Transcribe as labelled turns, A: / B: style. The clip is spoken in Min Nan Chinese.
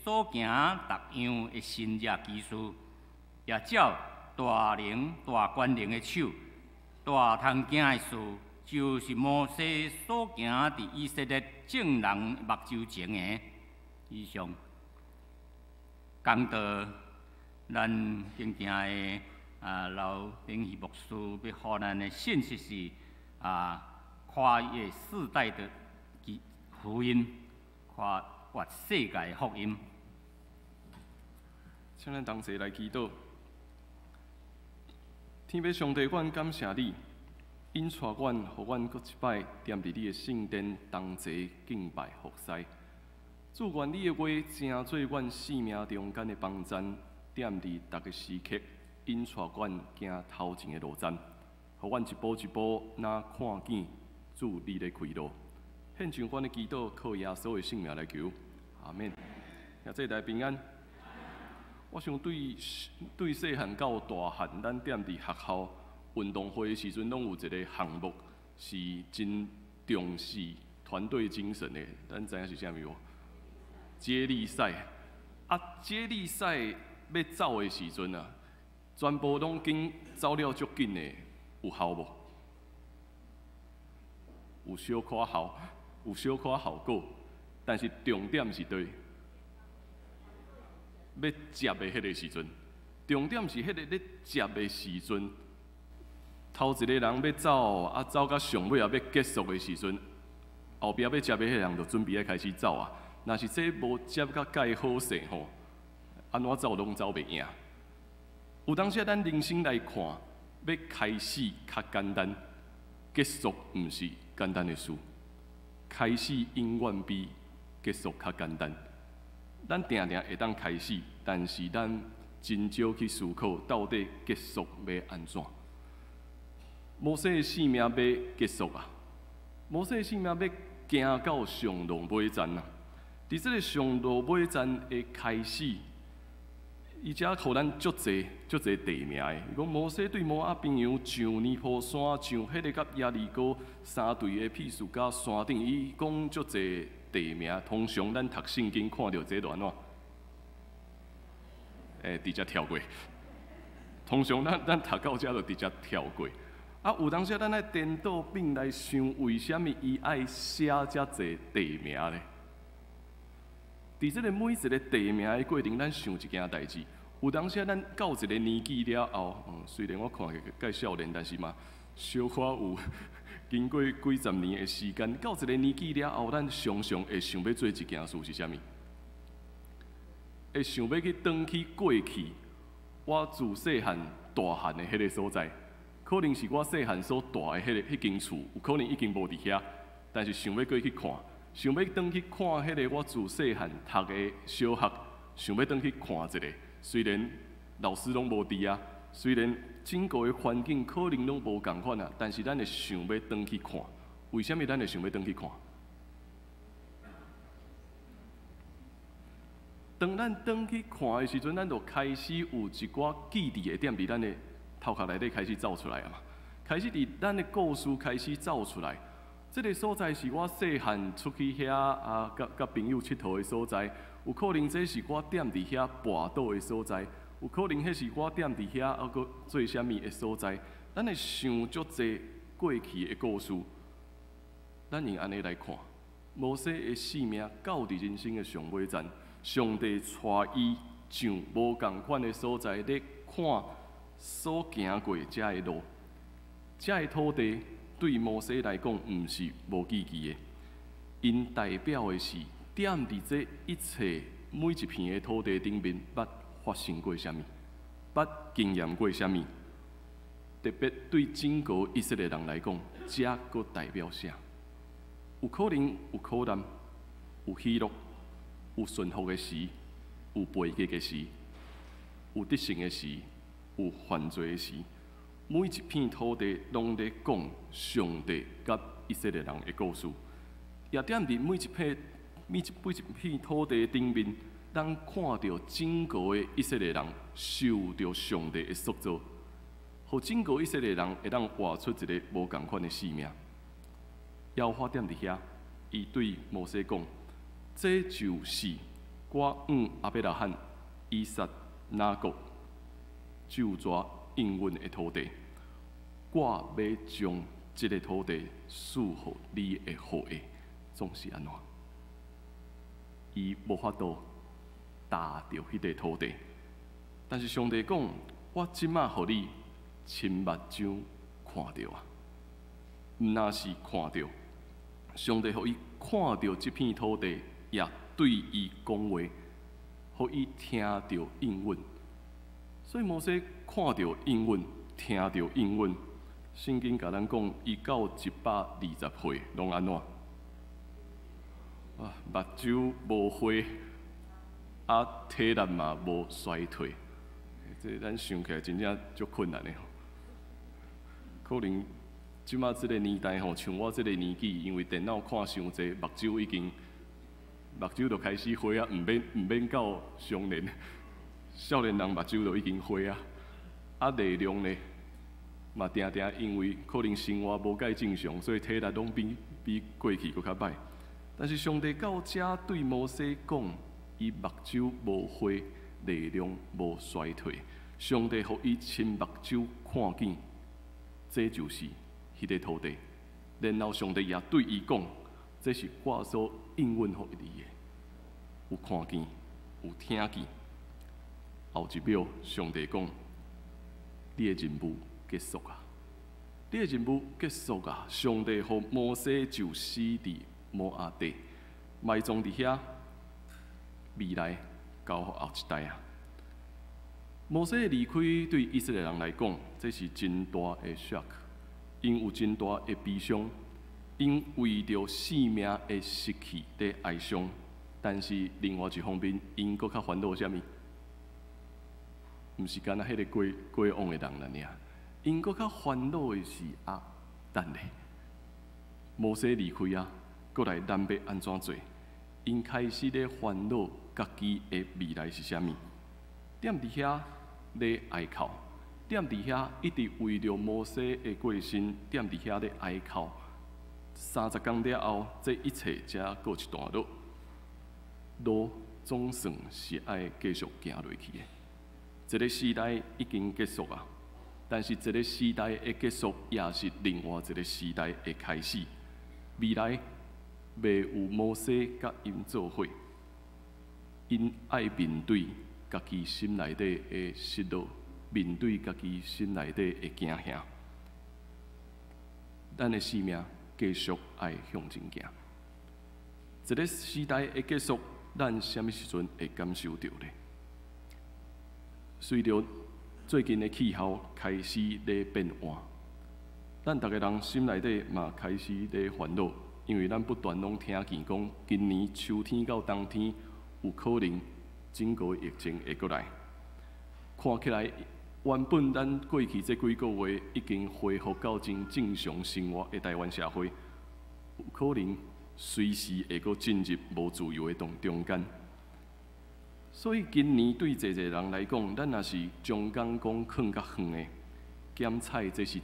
A: 所行逐樣的神蹟奇事，也照大能大權能的手，大通行的事，就是摩西所行佇以色列眾人目睭前的。以上講道，咱敬敬的劉炳義牧師欲予咱的信息是跨越世代的福音，跨越世界的福音。
B: 請咱同齊來祈禱。天父上帝，阮感謝你，引帶阮，予阮閣一擺踮佇你的聖殿同齊敬拜服侍。主，願你的話成做阮生命中間的幫贊，踮佇逐个時刻引帶阮行頭前的路站，予阮一步一步若看見主你咧開路。獻上阮的祈禱，靠耶穌的聖名來求，阿們。兄弟大家平安。我想對對細漢到大漢，咱踮佇學校運動會的時陣，攏有一个項目是真重視團隊精神的。咱知影是啥物無？接力賽。啊，接力賽欲走的時陣啊，全部攏緊走了足緊的，有效無？有小可效，有小可效果，但是重點是佗？欲接的彼个時陣，重點是彼个咧接的時陣，頭一个人欲走，啊走到上尾啊欲結束的時陣，後壁欲接的彼个人就準備愛開始走啊。若是這無接甲蓋好勢吼，按怎走攏走袂贏。有當時咱人生來看，欲開始較簡單，結束毋是簡單的事。開始永遠比結束較簡單。咱定定會當開始，但是咱真少去思考到底結束欲按怎。摩西的生命欲結束啊！摩西的生命欲行到上落尾站啊！佇這个上落尾站的開始，伊遮予咱足濟足濟地名的。伊講摩西對摩押平原上尼波山，上彼个佮耶利哥三對的毗斯迦山頂，伊講足濟地名。通常咱讀聖經看著這就按怎？會直接跳過。通常咱讀到遮就直接跳過。啊，有當時咱愛顛倒轉來想，為啥物伊愛寫遮濟地名咧？佇這个每一个地名的過程，咱想一件代誌。有當時咱到一个年紀了後，雖然我看起來較少年，但是嘛，小可有經過幾十年的時間，到一个年紀了後，咱常常會想欲做一件事是啥物？會想欲去轉去過去，我自細漢大漢的彼个所在，可能是我細漢所蹛的彼个彼間厝，有可能已經無佇遐，但是想欲過去看。想欲轉去看彼个我自細漢讀的小學，想欲轉去看一下。雖然老師攏無佇遐，雖然整個的環境可能攏無仝款啊，但是咱會想欲轉去看。為啥物咱會想欲轉去看？當咱轉去看的時陣，咱就開始有一寡記憶會踮佇咱的頭殼內底開始走出來啊嘛，開始佇咱的故事開始走出來。這个所在是我細漢出去遐啊，佮佮朋友𨑨迌的所在，有可能這是我踮佇遐跋倒的所在，有可能彼是我踮佇遐啊閣做啥物的所在。咱會想足濟過去的故事，咱用按呢來看，摩西的生命到佇人生的上尾站，上帝帶伊上無仝款的所在，咧看所行過遮的路，遮的土地。對摩西來講，毋是無意義的。𪜶代表的是，踮佇這一切每一片的土地頂面，捌發生過啥物，捌經驗過啥物。特別對整個以色列人來講，這閣代表啥？有可能有苦難，有喜樂，有順服的時，有背逆的時，有得勝的時，有犯罪的時。每一片土地攏咧講上帝佮以色列人的故事，也踮佇每一片、每一每一片土地頂面，咱看著整個的以色列人受著上帝的塑造，予整個以色列人會當活出一个無仝款的生命。耶和華踮佇遐，伊對摩西講：這就是我向亞伯拉罕、以撒、雅各咒詛應允的土地，我欲將這个土地賜予你的後裔，總是按怎？伊無法度踏著彼个土地，但是上帝講：我這馬予你親目睭看著啊！毋若是看著，上帝予伊看著這片土地，也對伊講話，予伊聽著應允。所以摩西看著應允，聽著應允。聖經共咱講，伊到120歲，攏按怎？啊，目睭無花，啊，體力嘛無衰退。這咱想起來真正足困難的吼。可能這馬這个年代吼，像我這个年紀，因為電腦看傷濟，目睭就開始花啊，毋免到中年，少年人目睭就已經花啊。啊，力量呢，嘛定定因為可能生活無蓋正常，所以體力攏比過去閣較歹。但是上帝到遮對摩西講，伊目睭無花，力量無衰退。上帝予伊親目睭看見，這就是彼个土地。然後上帝也對伊講，這是我所應允予你的。有看見，有聽見。後一秒，上帝講，你的任務結束啊！你的任務結束啊！上帝予摩西就死佇摩押地，埋葬佇遐，未來交予後一代啊！摩西的離開對以色列人來講，這是真大的 shock，𪜶有真大的悲傷，𪜶為著性命的失去咧哀傷。但是另外一方面，𪜶閣較煩惱啥物？毋是干焦彼个過往的人爾，𪜶閣較煩惱的是啊，等咧，摩西離開啊，過來咱欲按怎做？𪜶開始咧煩惱家己的未來是啥物？踮佇遐咧哀哭，踮佇遐一直為著摩西的過身，踮佇遐咧哀哭。30工了後，這一切才告一段落。路總算是愛繼續行落去的。一个時代已經結束啊，但是一个時代的結束，也是另外一个時代的開始。未來袂有摩西佮𪜶做伙，𪜶愛面對家己心內底的失落，面對家己心內底的驚嚇。咱的生命繼續愛向前行。一个時代的結束，咱啥物時陣會感受著咧？隨著最近的氣候開始咧變換，咱逐个人心內底嘛開始咧煩惱，因為咱不斷攏聽見講，今年秋天到冬天有可能整個疫情會閣來。看起來原本咱過去這幾個月已經恢復到真正常生活的台灣社會，有可能隨時會閣進入無自由的中間。所以今年對濟濟人來講，咱若是將工講囥較遠的，減菜這是一